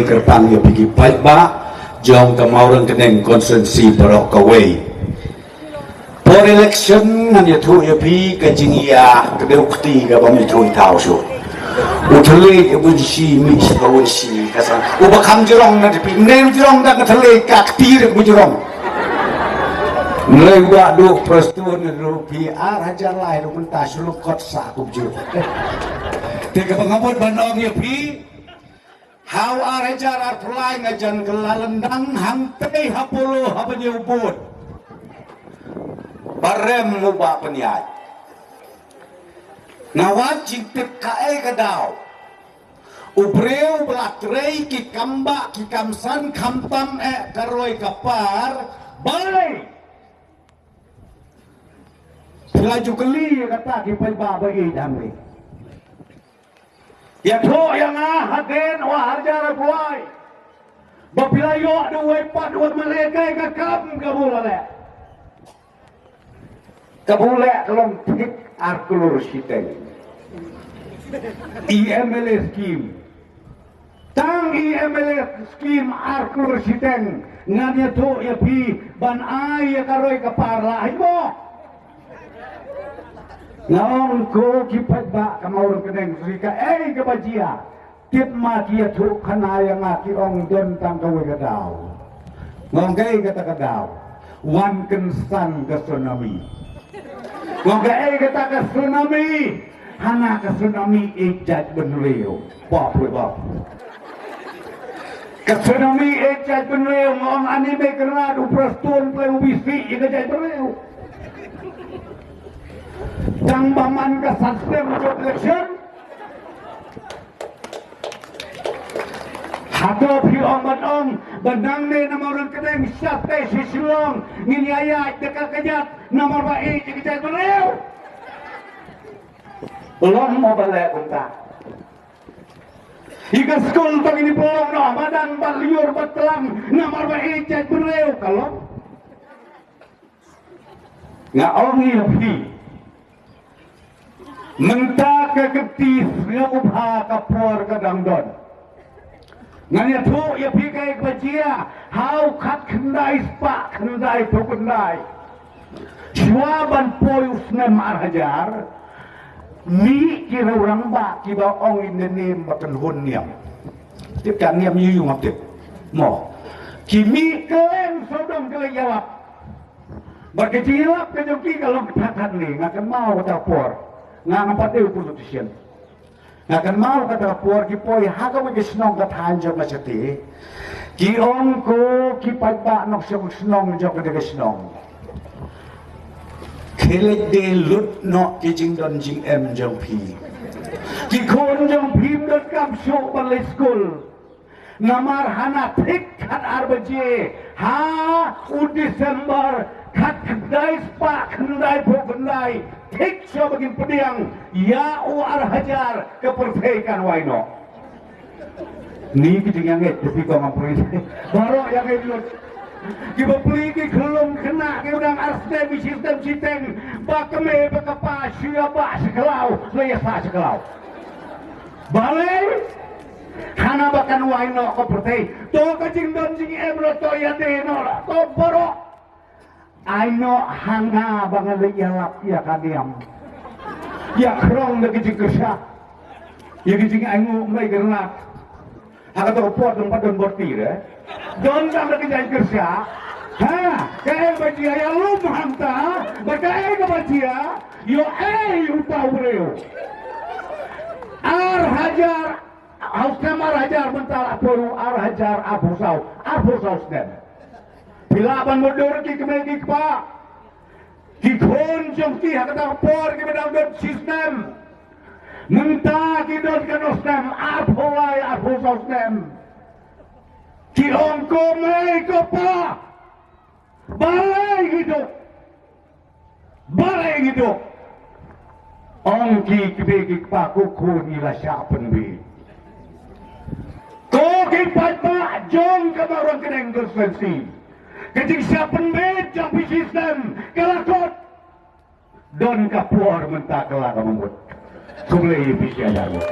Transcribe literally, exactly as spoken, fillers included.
Kyrpang ïa phi ki paidbah jong ka Mawryngkneng constituency baroh kawei. Por election ngan ïathuh ïa phi ka jingïa ka dei u kti ka bym ïathuh ïa thaw shuh. U thylliej u bun shi mih shi ka bun shi ka sa. U ba kham jrong na phi, mem jrong da ka thylliej ka kti re u jrong. Mlei u ba du Prestone ne du phi ar hajar lai du mynta shu lukot sa ku ju. Te ka ba nga mut ban ong ïa phi. Ha u ar hajar arphew lai nga jan kylla lyndang hangtei ha Polo ha ba ñiew bud. Ba rem u ba pynïaid. Nga wad jingtip kaei ka daw. U briew ba la trei ki kam bah ki kam san khamtam eh ka roi ka par. Balei? Phi la ju kylli ïa kata ki paidbah ba ïeit hangne. Ïathuh ïa nga hadien u ar hajar arphew lai ba phi la ïoh da uwei pat u MLA kaei ka kam kaba u la leh. Kaba u leh ka long thik ar klur shiteng. I MLA scheme. Tang i MLA scheme ar klur shiteng ngan ïathuh ïa phi ban ai ïa ka roi ka par la hi mo. Nga ong ko ki paidbah ka Mawryngkneng sri kaei kaba jia. Tip ma ki ïathuh khana ïa nga ki ong don tang kawei ka daw. Nga ong kaei kata ka daw. Wan kynsan ka tsunami. Nga ong kaei kata ka tsunami. Hana ka tsunami ïeit jaitbynriew. Bap re bap. Ka tsunami ïeit jaitbynriew nga ong ani me kyrnat u Prestone pynlong bisi ïa ka jaitbynriew. Tang ba man ka san snem jop election. Hato phi ong ban ong ba nangne na Mawryngkneng shatei sha Shillong ngin ïa ïaid da ka kjat namar ba ïeit ïa ka jaitbynriew. Long mo ba leh kumta. Ïa ka skul tang ïa pynlong noh madan ba lyiur ba tlang namar ba ïeit jaitbynriew ka long. Nga ong ïa phi mynta ka kti sngewbha ka por ka dang don. Ngan ïathuh ïa phi kaei kaba jia ha u khatkhyndai spah khyndaiphew khyndai. Shuwa ban poi u snem ar hajar mih ki riew rangbah kiba ong in the name ba kynhun niam. Tip ka niam ïa u ngam tip mo. Ki mih kylleng sawdong ki leit ïalap. Bad ka jingïalap ka jong ki ka long ka thad ne nga kynmaw kata ka por. Nga ngam pat dei u politician. Nga kynmaw kata ka por ki poi ha kawei ka shnong ka thaiñ jong ka shatei. Ki ong ko ki paidbah nongshong shnong jong kata ka shnong. Khie leit die lut noh ki jingdon jingem jong phi. Ki khun jong phi ym donkam shuh ban leit skul. Namar hana thik khatar baje ha u December khatkhyndai spah khyndaiphew khyndai thik shuwa ba kin pdiang ïa u ar hajar ka pyrthei kan wai noh. Ni ki jingïangeit ki phi ko ngam pyrthei baroh ïangeit lut. Ki bapli ki khyllung khynnah ki dang ar snem shi snem shiteng ba kmie ba kpa shu ïa bah sha khlaw la ïa sah sha khlaw. Balei? Hana ba kan wai noh ka pyrthei. To ka jingdon jingem ruh to ïa dei noh la to baroh. Ai noh ha nga ba nga leit ïalap ïa ka niam. Ïa khrong da ka jingkyrsha. Ïa ka jingainguh mei ka rngat. Ha kata ka por dang pat don bor tir eh. Don tang da ka jingkyrsha. Ha, kaei ba jia ïa lum hangta. Ba kaei kaba jia ïoh ei uta u briew. Ar hajar Ha u snem ar hajar mynta la poi u ar hajar arphew saw, arphew saw snem. Phi lah ban mutdur ki kmie ki kpa. Ki khun jong ki ha kata ka por kiba dang don shi snem. Mynta ki don katno snem, arphew lai, arphew saw snem. Ki ong ko mei ko pa. Balei ngi duk? Balei ngi duk? Ong ki kmie ki kpa ko khun ngi la shah pynbeit. Ko ki paidbah jong ka Mawryngkneng constituency. Ka jingshah pynbeit jong phi shi snem ka la kut. Don ka por mynta ka la ka mut. Khublei ïa phi shi hajar ngut.